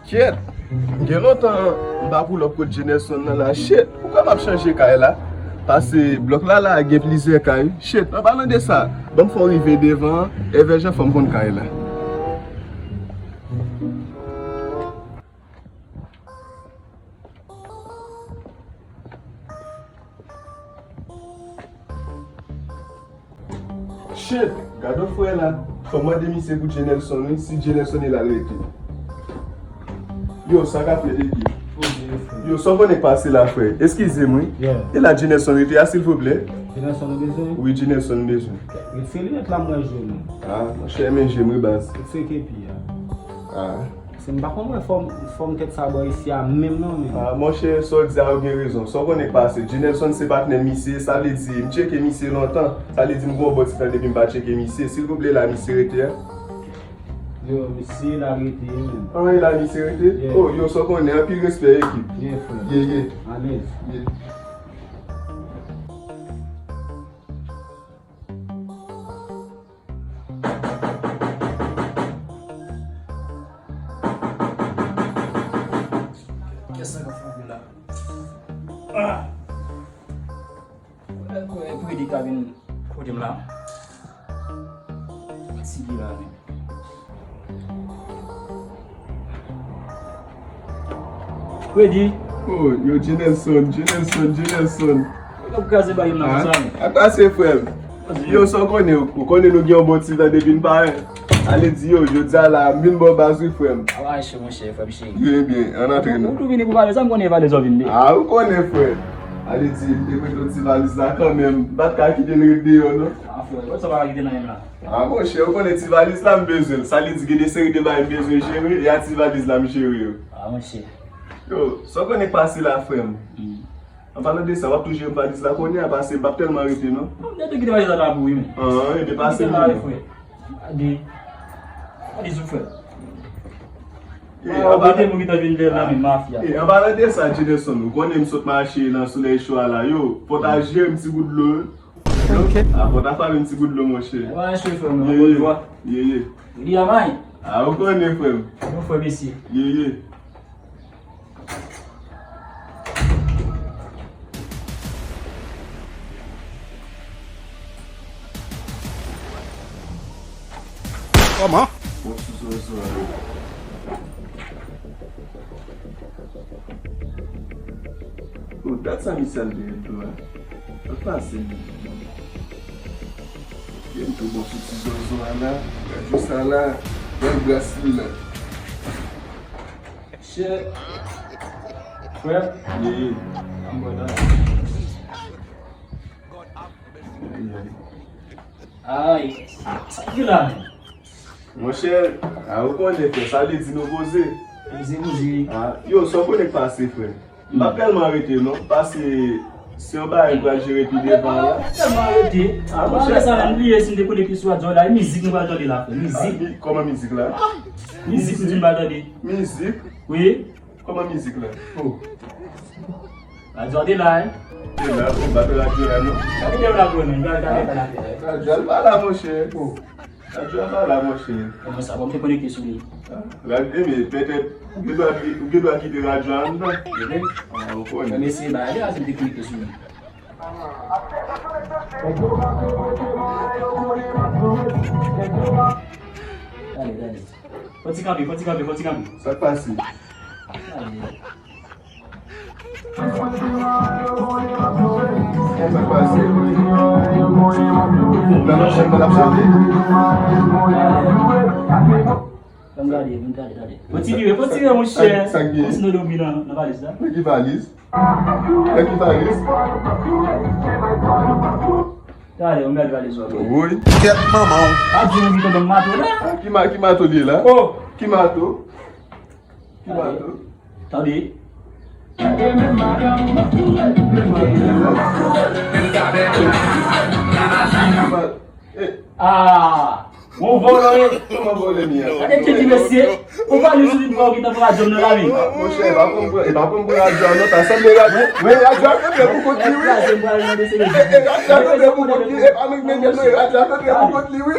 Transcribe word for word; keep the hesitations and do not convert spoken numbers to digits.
Kyèt! Gen lontan m pa pull up kot Jenelson nan la. Shit! Poukò m ap chanje kay la? Pase blòk la la gen plizyè kay. Shit! An palan de sa, ban m fè w rive devan an, èvè jan fò m konn kay la. Shit! Gade yon frè la. Fò m mande misye pou Jenelson wi, si Jenelson e la l rete. Yo, sa k ap fèt, Egi? Yo, sa w konnen k pase la, frè? Eskize m wi. Yeah. E la Jenelson rete a, silvouplè? Jenelson nou bezwen? Wi, Jenelson m bezwen. Retire linèt la, m wè je m. Ah, monchè, men je m wi, baz. Retire kepi a. Ah. Se m pa konn wè fòm, fòm tèt sa bò isi a menm non, men. Ah, monchè, sa w di a, ou gen rezon. Sa w konnen k pase? Jenelson se patnè misye, sa vle di, m tcheke misye lontan. Sa vle di, m gen yon bon ti tan depi m pa tcheke misye. Silvouplè, la misye rete a? Yo, misye la rete, menm. Ah, e la misye rete? Yeah. Oh, yo, sa w konnen, anpil respè, ekip. Yeah, frè. Yeah, yeah. Alèz. Yeah. Kiyès sa k ap frape la? Ah! Wè, wè, Fredi ka vin kote m la. Fatige la, men. Fredi. Oh, yo, Jenelson, Jenelson, Jenelson. Yo, kraze bagay m nan konsa, men. Ak pase, frè m. Yo, sa w konnen, ou konnen nou gen yon bon ti tan depi n pa wè. Ale di yo, jodi a la, m vin bò baz wi, frè m. A, w mache, monchè, frè m cheri. Byen, byen, ann antre non. Ou tou vini pou valèz la, m konnen e valèz ou vin li. A, ou konnen, frè. Ale di, m te prete w ti valiz la kanmenm. M pa t ka kite l ret deyò, non. A, frè, ou sa pa ka kite l nan men m la. A, monchè, ou konnen ti valiz la m bezwen l. Sa vle di gen de seri de bagay m bezwen jere, e a ti valiz la m jere yo. A, monchè. Yo, sa w konnen k pase la, frè m? Hmm. An palan de sa, w ap tou jere m valiz la kounye a, pase m p ap tèlman rete, non. Bon, m te tou kite valiz la ta pou ou, wi, men. An, e de pase m, non. Gade, gade sou frè. E, an palan, mete moun ki ta vin lè nan men mafya. E, an palan de sa, Jenelson, ou konnen m sot mache nan solèy cho a la, yo. Fò w ta jere m ti gout dlo, wi. Ok. A, fò w ta fè m ti gout dlo, monchè. An palan de frè m, nan bon dwa. Ye, ye. Li a may. A, ou konnen, frè m. Yon frè, mesye. Ye, ye. Kòman? Bon, sou, sou, sou, ale. Oh, dat sa misye al dèyè dlo a. Al pase, men. Gen tou bon sou ti zozo a la. Gad yo sa la. Gad bras li la. Chè. Frè. Ye, ye. An bò la. Ay, ay. Ay, sa ki la menm? Monchè, a, ou konnen, frè, sa vle di nou poze. Poze, poze. A, yo, sa w konnen k pase, frè? M p ap tèlman rete, non. Pase, se yon bagay m pral jere pi devan la. Tèlman rete. A, monchè. Sa menm bliye si m te konekte sou radyo la. E mizik nou pral tande la, frè. Mizik. A, mi-, kòman mizik la? Mizik nou di m pral tande. Mizik? Wi. Kòman mizik la? Oh. Radyo a te la, hein? Te la, oh, m pa t wè radyo la, non. Sa ki te la pou nou? Gade, gade, gade. Radyo a pa la, monchè. Oh. Radyo a pa la, monchè. Kòman sa? Bon, m te konekte sou li. Ah, radyo, men, petèt, ou gen dwa, ou gen dwa kite radyo a anndan. Wi. Ah, ou konnen. Mwen eseye bagay la, si m te konekte sou li. Gade, gade. Fò ti kanpe, fò ti kanpe, fò ti kanpe. Sa k pase? Gade. Sa k pase? Nan ap chante, nan ap chante. Ban m gade, ban m gade, gade. Fò ti vire, fò ti vire, monchè. Sa, sa k gen? Kòmsi nou dòmi nan, nan valiz la. Nan ki valiz? Nan ki valiz? Talè, yon bèl valiz ou ap gen. Woy. Kèt manman w. Pa di nou ki tonton mato la. Ki ma-, ki mato li ye la? Oh. Ki mato? Ki mato? Tande. Ah! Yon vòlò ye. Kòman vòlè m ye? Gade tèt ti mesye. Ou pa li sou li pou ou ki t ap pran radyo m nan la men. Monchè, e pa pou m pran, e pa pou m pran radyo a non, ta sanble radyo. Wi, radyo a sanble pou kont li, wi. E, e, radyo a sanble pou kont li, e pa mwen ki mete l non, e radyo a sanble pou kont li, wi.